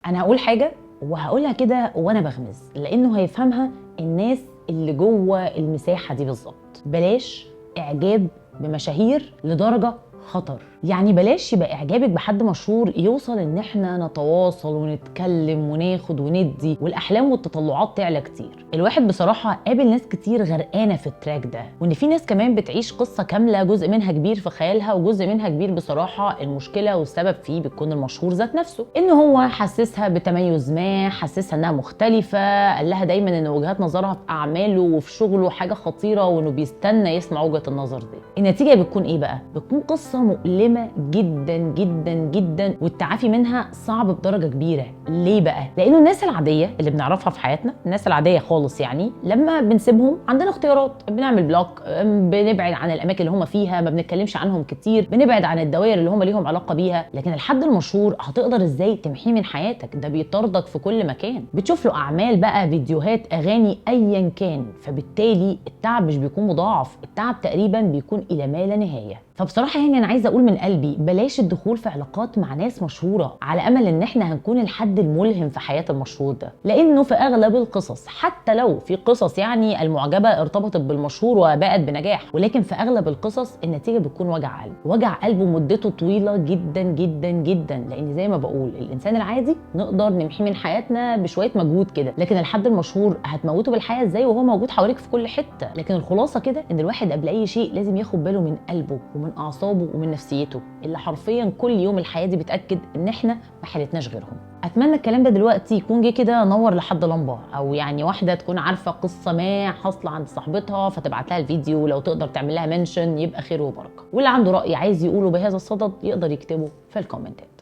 انا هقول حاجة وهقولها كده وانا بغمز، لانه هيفهمها الناس اللي جوه المساحة دي بالظبط. بلاش اعجاب بمشاهير لدرجة خطر، يعني بلاش يبقى اعجابك بحد مشهور يوصل ان احنا نتواصل ونتكلم وناخد وندي والاحلام والتطلعات تعلى كتير. الواحد بصراحة قابل ناس كتير غرقانة في ال track ده، وان في ناس كمان بتعيش قصة كاملة جزء منها كبير في خيالها وجزء منها كبير بصراحة المشكلة والسبب فيه بيكون المشهور ذات نفسه، ان هو حسسها بتميز ما، حسسها انها مختلفة، قال لها دايما ان وجهات نظرها في اعماله وفي شغله حاجة خطيرة وانه بيستنى يسمع وجهه النظر دي. النتيجة بتكون ايه بقى؟ بتكون قصة مؤلمة جدا جدا جدا، والتعافي منها صعب بدرجة كبيرة. ليه بقى؟ لانه الناس العادية اللي بنعرفها في حياتنا، الناس العادية خالص يعني، لما بنسيبهم عندنا اختيارات، بنعمل block، بنبعد عن الاماكن اللي هم فيها، ما بنتكلمش عنهم كتير، بنبعد عن الدوائر اللي هم ليهم علاقة بيها. لكن الحد المشهور هتقدر ازاي تمحيه من حياتك؟ ده بيطاردك في كل مكان، بتشوف له اعمال بقى، فيديوهات، اغاني، ايا كان. فبالتالي التعب مش بيكون مضاعف، التعب تقريبا بيكون الى ما لا نهاية. فبصراحة يعني انا عايزه اقول من قلبي، بلاش الدخول في علاقات مع ناس مشهورة على امل ان احنا هنكون الحد الملهم في حياة المشهور ده، لانه في اغلب القصص، حتى لو في قصص يعني المعجبه ارتبطت بالمشهور وباءت بنجاح، ولكن في اغلب القصص النتيجة بتكون وجع قلب، وجع قلب مدته طويلة جدا جدا جدا. لان زي ما بقول، الانسان العادي نقدر نمحيه من حياتنا بشوية مجهود كده، لكن الحد المشهور هتموته بالحياة ازاي وهو موجود حواليك في كل حتة؟ لكن الخلاصة كده ان الواحد قبل اي شيء لازم ياخد باله من قلبه ومن اعصابه ومن نفسيته، اللي حرفيا كل يوم الحياة دي بتاكد ان احنا ما حالتناش غيرهم. اتمنى الكلام ده دلوقتي يكون جه كده نور لحد لمبة، او يعني واحدة تكون عارفه قصة ما حاصله عند صاحبتها فتبعت لها الفيديو، لو تقدر تعمل لها mention يبقى خير وبركة. واللي عنده راي عايز يقوله بهذا الصدد يقدر يكتبه في الكومنتات.